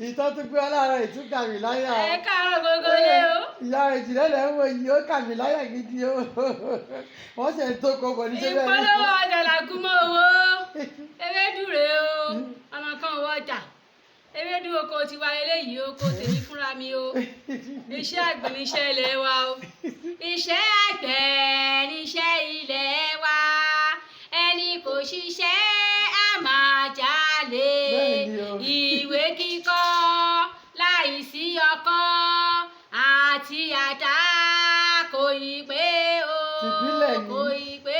Ìtọ́ tún gbé ọlọ́run ìtún kà mí láyà o. Ẹ káàárọ̀ gbogbo ilé o. Ìyá ìjìnlẹ̀ lẹ́ ń wo yìí, ó kà mí láyà gidi o. Wọ́n ṣe ń tó kókò ní sẹ́bẹ̀ rí. Ìpolówó ọjà làgúnmọ́ owó. Ewédú rèé o, ọmọ kan owó ọjà. Ewédú oko tiwa eléyìí, oko tèmi fúnra mi o. Iṣẹ́ àgbẹ̀ níṣẹ́ ilẹ̀ wa o. Iṣẹ́ àgbẹ̀ níṣẹ́ ilẹ̀ wa. Ẹni kò ṣiṣẹ́ á máa jalè. Bẹ́ẹ̀ni o. Ìwé kíkọ́ láìsí ọkọ́ àti àdá kò ì pé o. Tìbílẹ̀ ni. Kò ì pé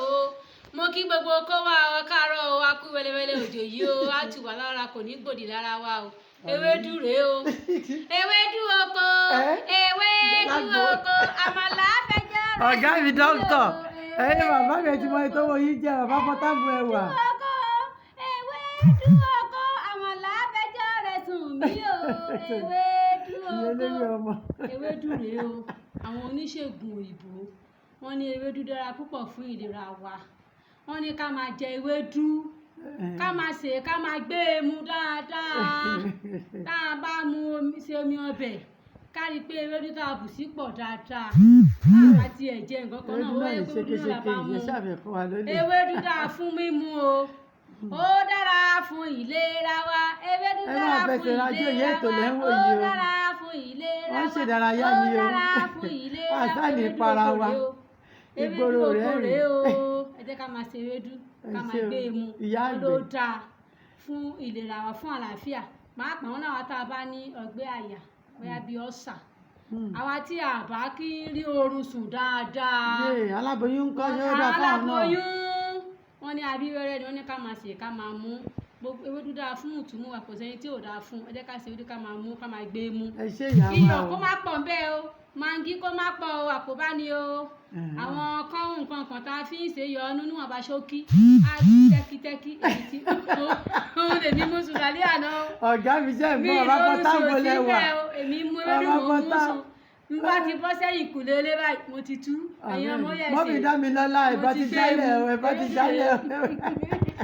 o. Mo kí gbogbo kó wá ọ káàárọ̀ o, a kú wẹlẹwẹlẹ òjò yìí o, á tù wá lára, kò ní gbòdì lára wa o. Ewédú rèé o. Ewédú oko, Ẹ́? ewédú Lágbo. oko, àmàlà fẹjọ́ rẹ̀ Ọ̀gá mi sùn mí o. dókítà, ẹ̀yin bàbá mi ti mọ ètò owó yìí jẹ́ bàbá pọ́tàbù ẹwà. Oko, ewédú oko, àmàlà fẹjọ́ rẹ̀ sùn mí o. Ewédú Ìyẹn lórí oko. ọmọ. Ewédú rèé o. Àwọn oníṣègùn òyìnbó wọ́n ní ewédú dára púpọ̀ fún ìlera wa. Wọ́n ní ká máa jẹ ewédú, ká máa sè é, ká máa gbé e mu dáadáa. Tá a bá mu omi, ṣe omi ọbẹ̀, ká rí i pé ewédú tá a bù sí pọ̀ dáadáa. Tá a bá tiẹ̀ jẹ nǹkan kan náà, Ewédú ó náà yẹ lè pé ṣe ewédú náà la kéṣeké, bá mu. ìyẹn ṣàfihàn wa lólè. Ewédú dáa fún mímu o. Ó dára fún ìlera wa. Ewédú Ẹ máa dára fún fẹsẹ̀ rajó, ìyá ìlera ètò wa. lẹ́ ń wò Ó yìí o. dára fún ìlera Wọ́n ń wa. ṣèdárayá Ó ni o. dára fún ìlera wa. Àṣà ní Ewédú para oko wa. rèé o. Ewédú Ìgboro oko rẹ̀ rèé rìn. o. Ẹ jẹ́ ká máa ṣe ewédú, Ẹ ká máa ṣé o, gbé e mu. ìyá Wọ́n ló àgbẹ̀. dáa fún ìlera wa, fún àlàáfíà. Pàápàá wọn náà tá a bá ní ọgbẹ́ àyà, bóyá bí ọ̀sà. Àwa tí a bá kí ń rí oorun sùn dáadáa. Yé, aláboyún ń kọ́, ṣé ó dáa fáwọn náà? Aláboyún, wọ́n ní abíwẹ́rẹ́ ni wọ́n ní ká máa sè, ká máa mú. Gbogbo ewédú dáa fún ìtùnú wa, kò sẹ́ni tí ò dáa fún. Ẹ jẹ́ ká ṣe ewédú, ká máa mú, ká máa gbé e mu. Ẹ ṣé ìyá wa Iyọ̀ o. kó má pọ̀ ńbẹ̀ o, magí kó má pọ̀ o, àkóbá ni o. Àwọn kọ́hún nǹkan kan tá a fi ń ṣe yọ ọ́nú níwọ̀nba ṣókí, á tẹ́kítẹ́kí èyí tí òun lèmi mú sùn lálẹ́ àná o. Ọ̀gá mi jẹ́ Mi ìgbọ́n bàbá ìrọ̀rùn pọ́tàbù sùn sí lẹ́wà. bẹ́ẹ̀ o, èmi mú ewédú Bàbá mò ń mú pọ́tà. sùn. N bá ti bọ́ sẹ́yìn kùlé ilé báyìí, mo ti tú. Ẹ̀yin ọmọ yẹ̀ Mọ́mí ṣe. dá mi lọ́lá, Mo ẹ̀ bá ti ti gbé jálẹ̀ mu. o, ẹ̀ bá ti Ewédú jálẹ̀ rèé. o.